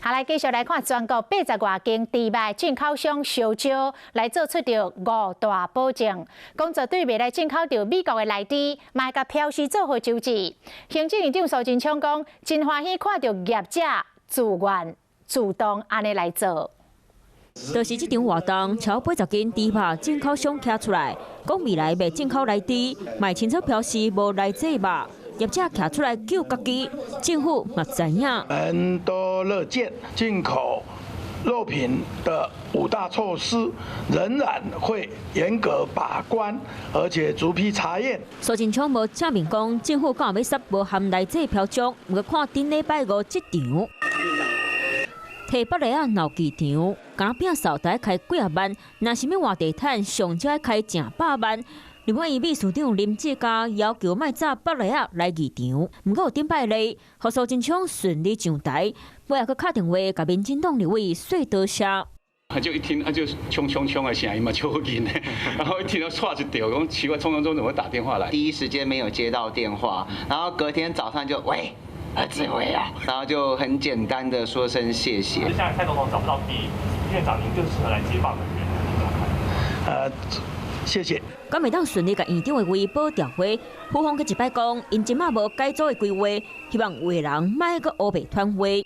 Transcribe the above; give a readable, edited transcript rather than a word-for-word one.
好，來繼續來看全國80外間豬肉進口商相招來做出著五大保證，講絕對袂來進口著美國的萊豬，嘛會共標示做好周知。行政院長蘇貞昌講，真歡喜看著業者自願主動按呢來做。就是這場活動，超80間豬肉進口商徛出來，講未來袂進口萊豬，嘛清楚標示無萊製肉。業者徛出來救家己，政府嘛知影。我們都樂見進口肉品的五大措施仍然會嚴格把關，而且逐批查驗。蘇貞昌無正面講，政府敢欲殺無含萊製標章，毋過看頂禮拜五這場，提北螺仔鬧劇場，敢摒掃台開幾仔萬，若是欲換地毯，上少愛開成百萬。立法院秘書長林志嘉要求莫紮北螺仔來議場，毋過有頂擺例，予蘇貞昌順利上台，尾仔閣敲電話共民進黨立委說多謝。他就一聽，他就衝衝衝的聲音嘛，超緊的，然後一聽到剉一跳，講奇怪，衝衝衝怎麼會打電話來？第一時間沒有接到電話，然後隔天早上就喂，何志偉啊，然後就很簡單的說聲謝謝。現在蔡總統找不到比院長您更適合來接棒的人，你怎麼看？謝謝。敢會當順利共院長的位保調回，傅鳳閣一擺講，𪜶這馬無改組的規劃，希望有的人莫閣烏白傳話。